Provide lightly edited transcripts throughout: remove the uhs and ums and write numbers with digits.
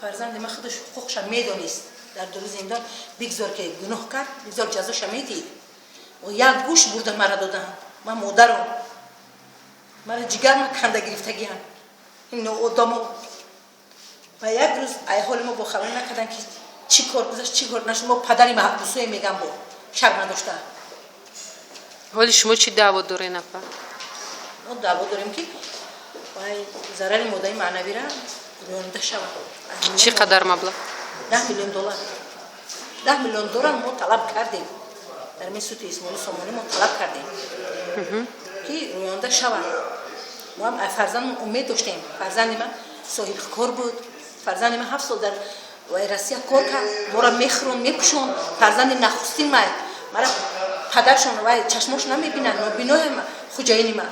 Фарзанди ман худаш ҳуқуқша медонист. Дар дуруни зиндон бигзор ки гуноҳ кард, бигзор ҷазоша медид. Як гӯш бурда мара доданд. Ман модарам, мара ҷигарма канда гирифтагиам ин ноодамо. Ва як рӯз ай ҳоли мо бохабар накарданд, ки чӣ кор гузашт, чӣ кор нашуд. Мо падари маҳбусое мегам, бо шарм надошта. Ҳоли шумо чӣ даъво доред, апа? Мо даъво дорем, ки вай зарари моддаи маънавира рӯёнида шавад. Чӣ қадар маблағ? 10 миллион доллар, 10 миллион доллар мо талаб кардем. Дар мин суди Исмоили Сомонӣ мо талаб кардем, ки рӯёнда шавад. Мо ҳам фарзандмон умед доштем. Фарзанди ман соҳибкор буд. Фарзанди ман 7 сол дар Россия кор кард, моро мехӯронд, мепӯшонд. Фарзанди нахустин май. Мара падаршон вай чашмош намебинанд, нобиноям. Хуҷаини ман,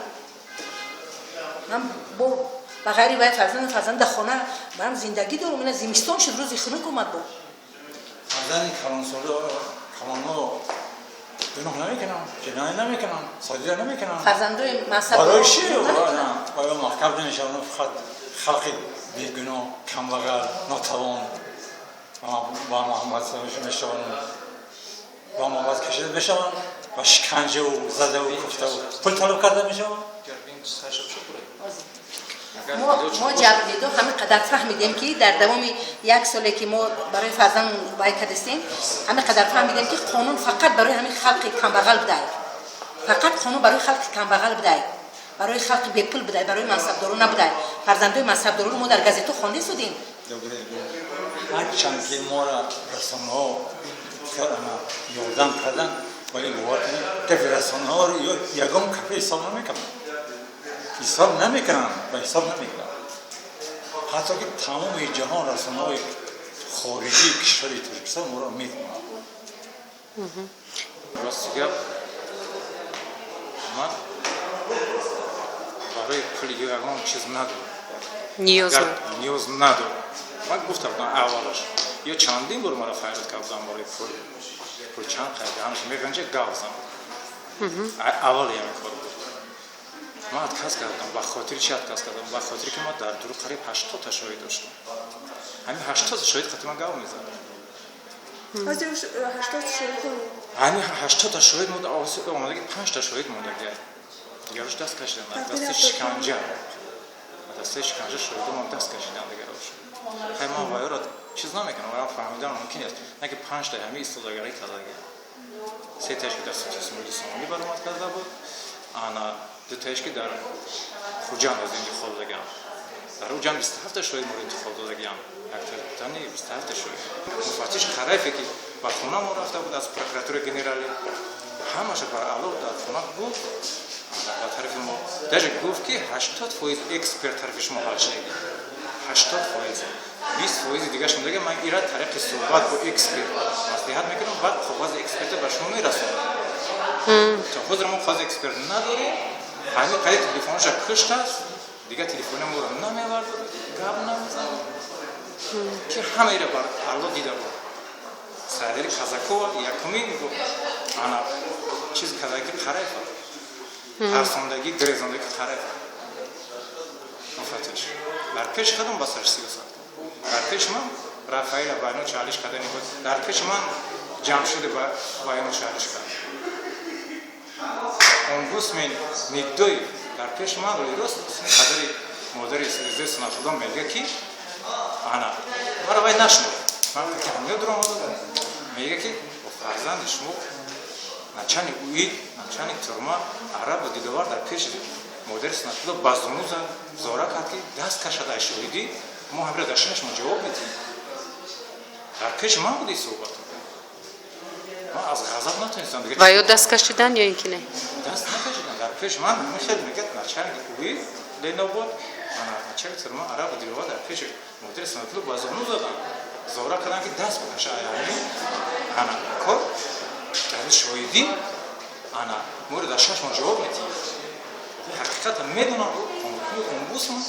ман бо ба ғайри вай фарзанд дар хона барам зиндагӣ дорум. Ина зимистон шуд, рӯзи хунук омад бо. Фарзанди калонсоло, калонҳо гуноҳ намекунанд, ҷиноят намекунанд, содира намекунанд. Фарзандои мансаб. Барои чи оё маҳкам намешаванд? Фақат халқи бегуноҳ, камбағал, нотавон ба муҳаммад мешаванд, ба муҳаммад кашида мешаванд ва шиканҷаву задаву куфтаву пул талаб карда мешаванд. Мо ҷабрдидо ҳамин қадар фаҳмидем, ки дар давоми як соле, ки мо барои фарзандмон вай кардастем, ҳамин қадар фаҳмидем, ки қонун фақат барои ҳамин халқи камбағал будай. Фақат қонун барои халқи камбағал будай, барои халқи бепул будай, барои мансабдоро набудай. Фарзандои мансабдороро мо дар газетҳо хонда истодем. Ҳарчанд ки моро расонаҳо ёрдам карданд, вале бовар кунед, гапи расонаҳоро ягон кафе ҳисоб намекунанд, ҳисоб намекунанд ва ҳисоб намекунанд. Ҳатто ки тамоми ҷаҳон, расонаҳои хориҷии кишвари Тоҷикистон моро медонанд. Рости гап, ман барои пули ягон чиз надорам. Ниёз. Ниёз надорам. Ман гуфта будам аввалаш, ё чандин бор маро хайрат кардам барои пул. Пул чанд қайда меганҷа гав зан. Аввал ҳамин кор буд, ман отказ кардам. Ба хотири чи отказ кардам? Ба хотире ки ман дар дуру қариб 80-та шоҳид доштам. Ҳамин 80-та шоҳид қати ман гав мезадам. Ҳамин 80-та шоҳид омадаги, панҷта шоҳид мондаги, дигарош даст кашидан аз дасти шиканҷа, дасти шиканҷа шоҳидомон даст кашидан дигарош. Хай, ман вайёро чиз намекунам, ваям фаҳмидан мумкин аст, на ки панҷта ҳамин истодагарӣ кардаги. Сетааш ки дар суди Исмоили Сомонӣ баромад карда буд, ана дутаеш ки дар Хуҷанд аз интихоб додагиам. Дар уҷам 27-та шоҳид моро интихоб додагиам, яктани 27-та шоҳид. Муфаттиш Қараеве, ки ба хона мо рафта буд аз прокуратураи генералӣ, ҳамаша бар ало дар хона гуфт. Ба тарафи мо даже гуфт, ки 80% эксперт тарафи шумо ҳал шудаги, 80%, 20 фоизи дигаш мондаги. Ман ира тариқи суҳбат бо эксперт маслиҳат мекунам, баъд коғази эксперта ба шумо мерасонам. То ҳозир мо коғази эксперт надорем. Ҳамин қади телефонша куштааст, дигар телефони моро намевардорад, гап намезанад, ки ҳамаира бар алло дида буд. Сардори Казакова якумин ана чиз кардаги Қараева, тарсондагӣ, гирезондагӣ Қараева. Муфаттиш дар пеши худам ба сарш сиёсат кард. Дар пеши ман Рафаила байно чалиш кардани буд. Дар пеши ман Ҷамшиди байно чалиш кард. Омбудсмен Нигдоев дар пеши ман рӯйрост падари модари Резои Сунатулло мега, ки ана мара вай нашунид. Ман ҳамё дуромада мега, ки бо фарзанди шумо начальник УИД, начальник тюрьма Арабу Диловар дар пеши модари Сунатулло ба зону зад, зора кард, ки даст кашад аз шоҳидӣ. Мо ҳамира дар 6 моҳ ҷавоб медиҳем. Дар пеши ман буди суҳбат. Ман аз ғазаб натонистам. Ва ё даст кашидан ё ин ки не? Даст накашидан. Дар пеши ман михел мегӯяд начальник УИД Ленобод, начальник тюрьма Арабу Диловар дар пеши модари Сунатулло ба зону задан, зора кардан, ки даст бикаша аями ана кор дар шоҳидӣ. Ана моро дар 6 моҳ ҷавоб медиҳем. Ҳақиқата медонам, омбудсман.